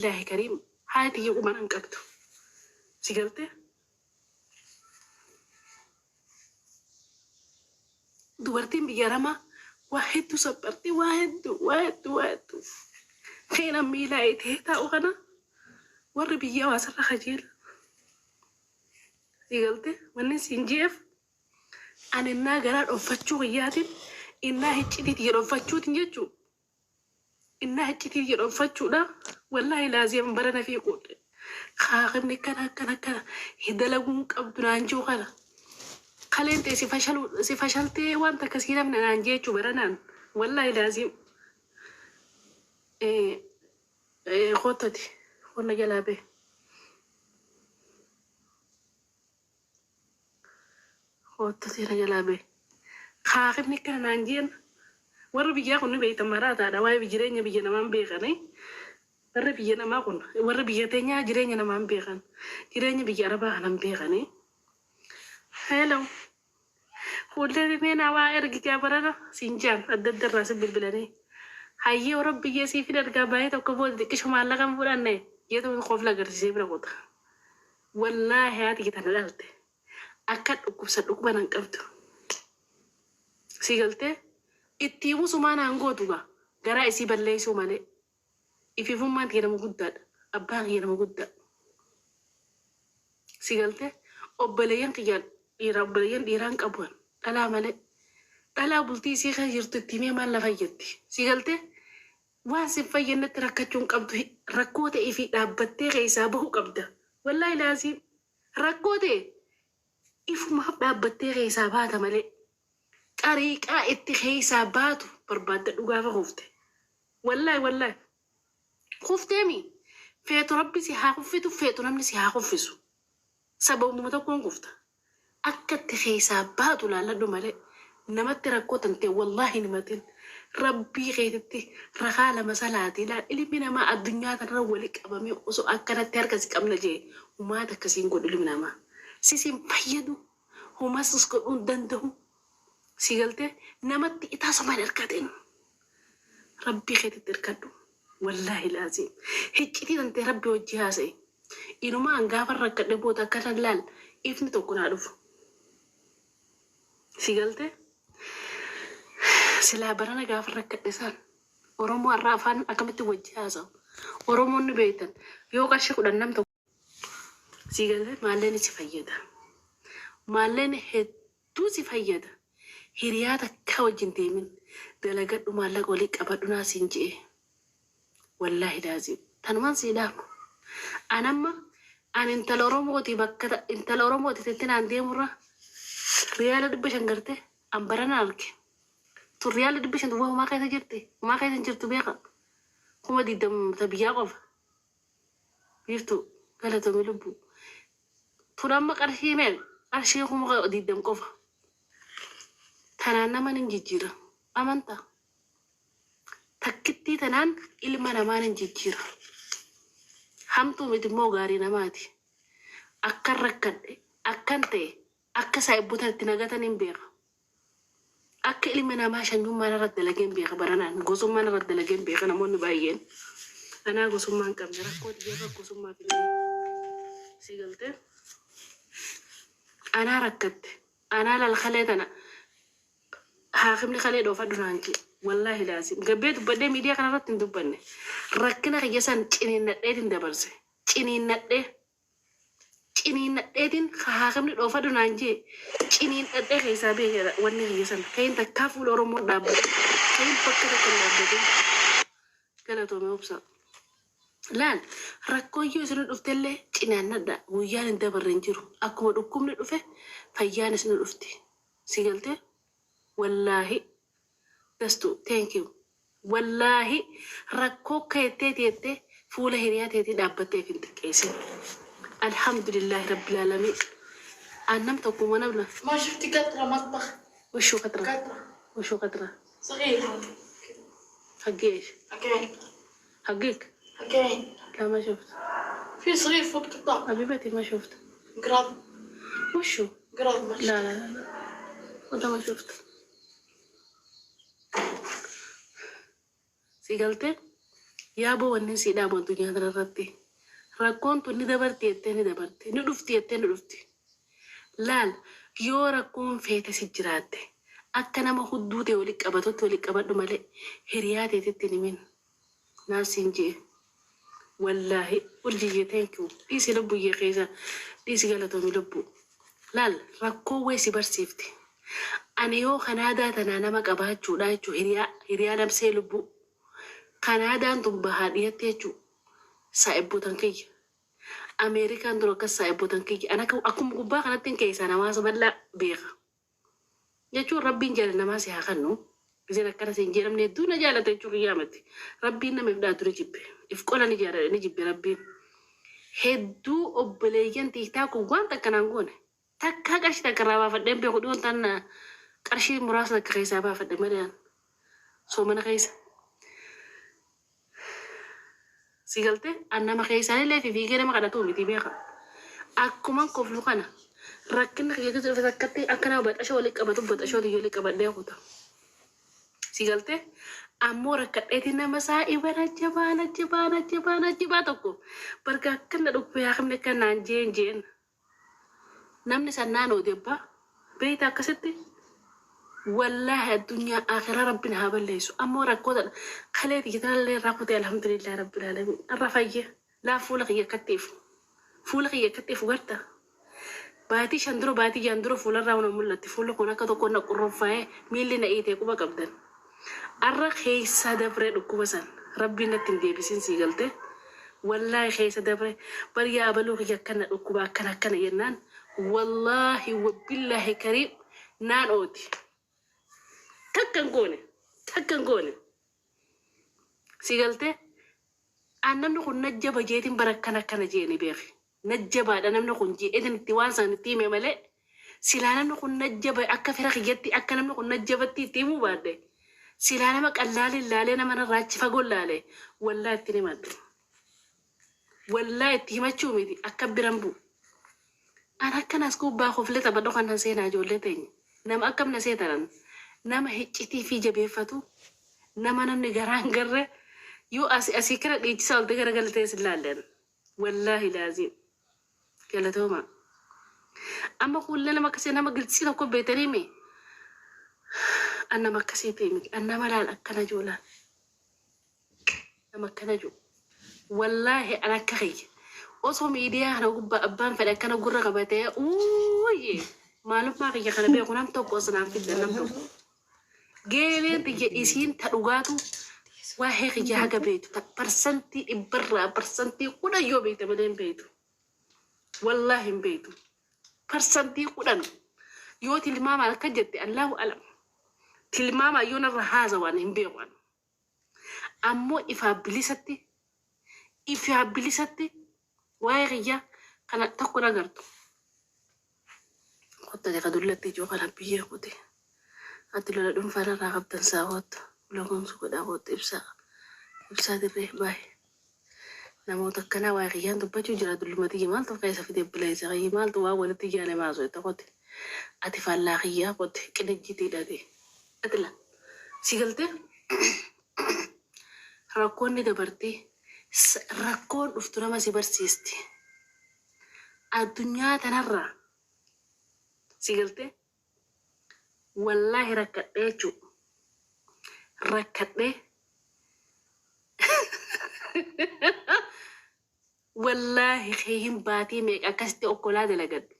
Billaahi kariim haati tiyya quba nan qabdu. Si galtee? Dubartiin biyya aramaa waa hedduu sapharti waa hedduu waa hedduu waa hedduu. Keenan miilaa itee taa'u kana warri biyyaa waa sirra kajeela. Si galtee? Wanni siin je'eef ani innaa garaa dhonfachuu kiyyaatiin innaa hiccitii tiyya dhonfachuutiin jechuu Innaa iccitii kiyya dhonfachuudha wallaahi laaziim barana fi quudhe haakimni akkana akkana akkana hin dalaguu hin qabdu naan jiru kana kaleen tee si fashaluu si fashaltee waan takka sii namna naan jeechuu baranaan wallaahi laaziim koottati wanna jalaa bee. Koottu seera jalaa bahi. Haakimni akkana naan jeen warri biyyaa kun ni beektan maraataadha waa'ee jireenya biyya namaa hin beekani. Warri biyya namaa kun warri biyya teenyaa jireenya namaa hin beekan. Jireenya biyya arabaa kana hin beekani. Hello. Fuullee mee naa waa ergi gaa barana siin jaan adda adda irraa si bilbilanii. Hayyee warra biyyee siif hin ergaa baay'ee tokko booda xiqqisho maallaqa hin fudhanne jeetu kofla agarsiisee bira kuta. Wallaahi haati kee tana dhalte akka dhukkubsadhu quba nan qabdu. Sii galtee? Itti himus homaa naan gootu gaa garaa isii balleessuu malee. Ifiifummaan tiyya nama guddaadha. Abbaan kiyya nama guddaa. Sii galtee? Obboleeyyan kiyyaan dhiiraa obboleeyyan dhiiraa hin qabu an dhalaa malee. Dhalaa bultii isii keessa jirtu itti himee maal na fayyaddi? Sii galtee? Waan sin fayyadnetti rakkachuu hin qabdu rakkoo ta'e fi dhaabbattee keessaa bahu qabda wallaahi laaziim rakkoo ta'e ifumaaf dhaabbattee keessaa baata malee xariiqaa itti keessaa baatu barbaaddadhu gaafa kufte wallaahi wallaahi kufteemi feetu rabbi si haa kuffitu feetu namni si haa kuffisu Sababuma tokkoon kufta. Akka itti keessaa baatu laalladhu malee namatti rakkoo tantee wallaahi hin himatin. Rabbii keetitti rakaa lama salaatii laal ilmi namaa addunyaa tanarra wali qabamee osoo akkanatti harka si qabna jee humaa takka siin godhu ilmi namaa. Sis hin fayyadu humas sis godhuu hin dandahu. Sii galtee namatti itasuma hin hirkatin. Rabbii keetitti hirkadhu. Wallaahi laaziim. Hiccitii tantee rabbii wajji haasa'i. Inumaa an gaafan rakkadhe booda akkanan laal ifni tokko naa dhufu. Si galtee? Silaa barana gaafan rakkadhe san Oromoo har'a afaan akkamitti wajji haasawu. Oromoon ni beektan yoo qarshii 10 nam tokko si galee maalleen si fayyada. Maalleen hedduu si fayyada. Hiriyaa takkaa wajjin deemin dalagadhu maallaqa walii qabadhu naa siin je'e. Wallaahi laaziim tanuman sii dhaama. An amma an intala Oromooti bakka intala Oromooti tetti naan deemurra riyaala 500 garte an barana arge. Tun riyaala 500 duwwaa homaa keessa jirti homaa keessa hin jirtu beeka. 20,000 ta biyyaa qofa. Biiftuu galatoomi lubbuu. Tun amma qarshii meeqa? Qarshii 20,000 qofa. Tanaan nama nin jijjiira. Amantaa. Takkittii tanaan ilma namaa nin jijjiira. Hamtuu miti immoo gaarii namaati. Akkan rakkadhe, akkan ta'e, akka saahibbotan itti na gatan hin beeka. Akka ilmi namaa shanyummaa narra dalagee hin beeka baranaan. Gosummaa narra dalagee hin beeka namoonni baay'een. Anaa gosummaa hin qabne rakkoo tiyyarra gosummaa fidanii. Sii galtee? Anaa rakkatte. Anaa lalkalee tana Haakimni kalee dhoofadhu naan jee. Wallaahi laazim. Gabbee dubbadhee miidiyaa kana irratti hin dubbanne. Rakkina kiyya san ciniinnadheetiin dabarse. Ciniinnadhee. Ciniinnadheetiin ka haakimni dhoofadhu naan jee. Ciniinnadhee keessaa beeke wanni kiyya san. Kayin takkaa fuula Oromoon dhaabbatin. Kayin bakka takka hin dhaabbatin. Galatoomi obsa. Laal rakkoon yoo isin dhuftellee cinaannadha. Guyyaan hin dabarre hin jiru. Akkuma dhukkubni dhufe fayyaanis ni dhufti. Si galtee wallaahi dastu thank you wallaahi rakkoo akka jetteeti jettee fuula hiriyaa teetii dhaabbattee if hin xiqqeessin alhamdulillaahi rabbil aalamiin an nam tokkuma namna ما شفتي قطرة مطبخ وشو قطرة قطرة وشو قطرة صغيرة هذه كذا حق ايش حق عين حقك حق عين لا ما شفت في صغير فوق قطاع حبيبتي ما شفت قراض وشو قراض ما لا شفت لا لا لا والله ما شفت si galtee Yaaboo wanni sii dhaamu addunyaa kanarratti. Rakkoon tun ni dabarti jettee ni dabarti. Ni dhufti jettee ni dhufti. Laal yoo rakkoon feete si jiraatte akka nama hudduu ta'e walitti qabatutti walitti qabadhu malee hiriyaa teetitti hin himin. Naaf siin jee. Wallaahi urjiyyee, thank you. Dhiisi lubbuyyee keessa dhiisi, galatoomi lubbuu. Laal, rakkoo wayii si barsiifti. Ani yoo Kanaadaa tanaa nama qabaachuudha jechuun hiriyaa namsee lubbuu. Kanaadaan tun bahaa dhiyatte jechuun saa'ibbotan kiyya. Ameerikaan tun akkas saa'ibbotan kiyya. Ani akkuma gubbaa kanatti keessaa namaa bal'aa beeka. Jechuun Rabbiin jaalala namaa si haa kennu. Isin akkana siin jedhamne hedduu na jaalata jechuu kiyyaa miti. Rabbiin nama if dhaatu ni jibbe. If qola ni jaalladha ni jibbe Rabbiin. Hedduu obboleeyyan tiiktaa kun waan takka naan goone. Takka qarshii takka irraa baafadheen beeku, dhiyoon tan qarshii muraasa takka keessaa baafadhe malee soomana keessa. Si galtee an nama keessaan illee fi fiigee nama kadhatu miti beeka. Akkuman koflu kana rakkinni kiyya keessa dhufe takkatti akka nama baxashoo walitti qabatu baxashoo tiyya walitti qabadhee kuta. Si galtee ammoo rakkadheeti nama saa'iban ajjabaan ajjabaan ajjabaan ajjabaa tokko barga akkana dhukkubee hakamni akka naan jeen jeen. Namni sannaan odebbaa beeyta akkasitti, wallaahi addunyaa akhiraa Rabbiin haa balleessu. Ammoo rakkoota kalee tiyya tanallee irraa kutee, alhamdulillah rabbil alamin, irra fayye. Laa, fuula kiyya akkatti ifu, fuula kiyya akkatti ifu garta. Baatii 5 dura, baatii 6 dura fuularraa una mul'atti. Fuulli kun akka tokko na qurroffaa'ee miilli na iitee quba qabdan. Arra keessa dabree dhukkuba san Rabbiin natti hin deebisin, sii galte. Wallaahi keessa dabre bar. Yaa abaluu kiyya akkana dhukkuba akkana akkana jennaan, wallaahi wabillaahi kariim naan ooti. Takka hin goone, takka hin goone. Si galtee an namni kun najjaba jeetiin bara akkana akkana jeeni beeki. Najjabaadha namni kun jeetiin itti waan san itti hime malee, silaa namni kun najjaba akka fira kiyyatti akka namni kun najjabatti itti himuu baadhe, silaa nama qallaalin laalee nama narraa achi fagoo laalee wallaa itti himadhu. Wallaa itti himachuu miti, akka biran bu'u. An akkanas gubbaa koflee taphadhu kan seenaa ijoollee teenya. Nama akkam na seetanan, nama hiccitii fi jabeeffatu, nama namni garaan garre yoo asii asii kana dhiichisaa olte gara galtee sin laalleen. Wallaahi laaziim. Galatooma. Amma kuullee nama akkasii nama giltsii tokko beetanii mi? An nama akkasiitii miti. An nama laal akkana jiru laal. Nama akkana jiru. Wallaahi an akka kiyya. Osoo miidiyaa kana gubbaa abbaan fedhe akkana gurra qabatee uuyye maalummaa kiyya kana beeku nam tokko osoo naan fiddan nam tokko. Geeleen tiyya isiin ta dhugaatu waa'ee kiyya haga beektu ta 100%rraa 10% yoo beekte malee hin beektu. Wallaahi hin beektu. 10% yoo tilmaamaan akka jette, Allahu alam. Tilmaamaan yoo narra haasawaan hin beeku ani. Ammoo ifaa bilisatti waa'ee kiyya kana tokko nagartu. Qottate ka dullatti ijoo kana biyyee kute. Ati lola dhuunfaa irraa qabdan saa kottu. Lokomsu godhaa kottu ibsaa. Ibsaa dirree baay'ee. Namoota akkanaa waa'ee kiyyaan dubbachuu jira, dullumati maaltu keessa fide buleessa kiyya maaltu waan walitti ijaane maasu itti qote. Ati faallaa kiyyaa qote qinijjiitii hidhate. Ati la si galtee rakkoon ni dabarti, rakkoon dhuftu nama si barsiisti. Addunyaa tanarraa si galtee wallaahi rakkadhee jechuudha. Rakkadhee wallaahi hin baatii meeqa akkasitti okkolaa dalagadhu.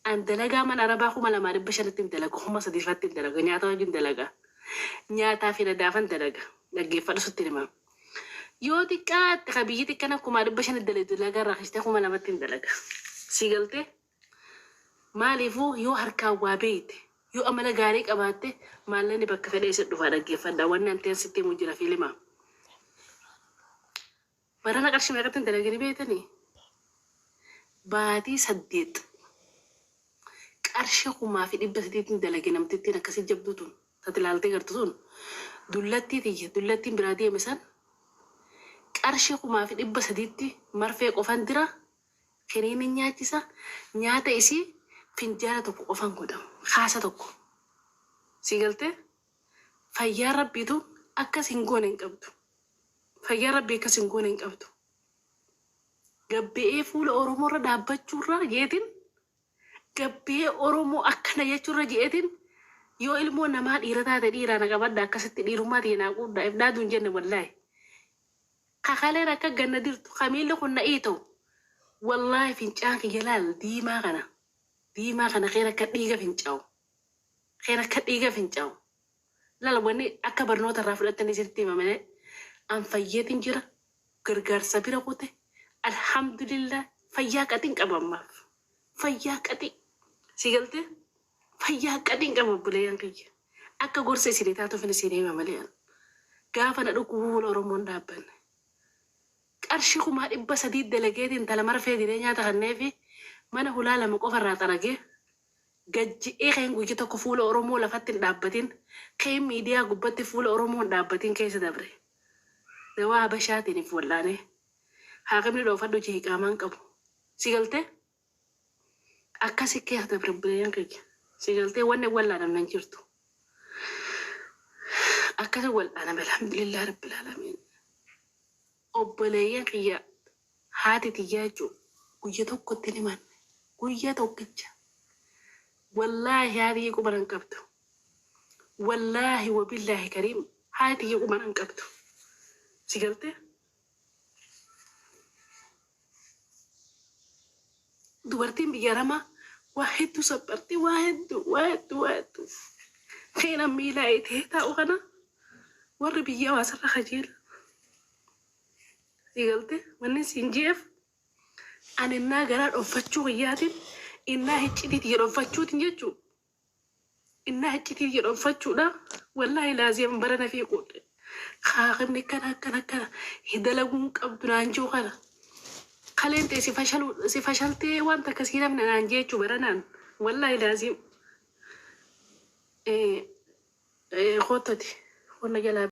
An dalagaa mana arabaa 2500tti hin dalaga, 3000fatti hin dalaga, nyaata wajjin dalaga. Nyaataa fi nadaafan dalaga. Dhaggeeffadhu, sitti hima. Yoo xiqqaatti ka biyyi xiqqana 500,000 dalagdu dalagaa irraa kashitee 2000tti hin dalaga. Si galtee? Maaliifuu yoo harkaan waa beeyte, yoo amala gaarii qabaatte, maallaqni bakka fedhee si dhufaa. Dhaggeeffadha. Wanni anteen sitti himu jira fiilima. Barana qarshii meeqatti hin dalagini beeytanii? Baatii 8 qarshii 1300tti dalage namtittiin akkasii jabduu tun tati ilaaltee gartu tun, dullattii tiyya, dullattiin biraa deeme san qarshii 1300tti marfee qofan dira, kiniini nyaachisa, nyaata isii finjaala tokko qofan godhamu kaasa tokko. Si galtee fayyaa Rabbiitu akkas hin goone hin qabdu. Fayyaa Rabbii akkas hin goone hin qabdu. Gabbi'ee fuula Oromoo irra dhaabbachuurra jeetin, gabbi'ee Oromoo akkana jechuurra jeetin, yoo ilmoo namaa dhiira taate dhiiraa na qabadha, akkasitti dhiirummaa ta'e naa quudhaa if dhaaduu hin jenne. Wallaahi. Kakaleen akka ganna dirtu kamiilli kun na iita'u. Wallaahi, fincaan kiyya laal, diimaa kana. Diimaa kana keera akka dhiiga fincaa'u. Keera akka dhiiga fincaa'u. Laal, wanni akka barnoota irraa fudhattanii sirriitti hima malee an fayyeetiin jira, gargaarsa bira kute, alhamdulillah, fayyaa qaxiin qaba ammaaf. Fayyaa qaxii. Si galtee? Fayyaa qaxiin qaba, obboleeyyan kiyya. Akka gorsa isinii taatuuf isin hima malee. Gaafa na dhukkubu fuula Oromoon dhaabbanne. Qarshii 300,000 dalageetiin intala marfee diree nyaata kanneefi mana hulaa lama qofarraa xaragee gajji'ee keen guyya tokko fuula Oromoo lafatti hin dhaabbatin, keen miidiyaa gubbatti fuula Oromoo hin dhaabbatin keessa dabre. Dawaa Habashaatiin if wal'aanee. Haakimni dhoofadhu jee qaamaan qabu. Si galtee? Akkasi keessa dabre, obboleeyyan kiyya. Si galtee? Wanni wal'aanamne hin jirtu. Akkasi wal'aaname, alhamdulillah rabbil aalamiin. Obboleeyyan kiyya, haati tiyyaa jechuun guyya tokkotti hin himanne. Guyya tokkicha. Wallaahi, haati kiyya quba nan qabdu. Wallaahi wabillaahi kariim, haati kiyya quba nan qabdu. Si galtee? Dubartiin biyya ramaa waa hedduu sapharti, waa hedduu, waa hedduu, waa hedduu. Seenaan miilaa itee taa'u kana warri biyya hawaasarra kajeela. Si galtee? Wanni siin jeef ani innaa garaa dhonfachuu kiyyaatiin, innaa hiccitii tiyya dhonfachuutiin jechuu, innaa hiccitii tiyya dhonfachuudha. Wallaahi laaziyan bara na fi quudhe. Haakimni akkana akkana akkana dalaguun qabdu naan jiru kana. Kaleen ta'e si fashaluu si fashaltee wanta akkasii namni naan jechuu baranaan, wallaahi laazim. Koottati wanna jalaa.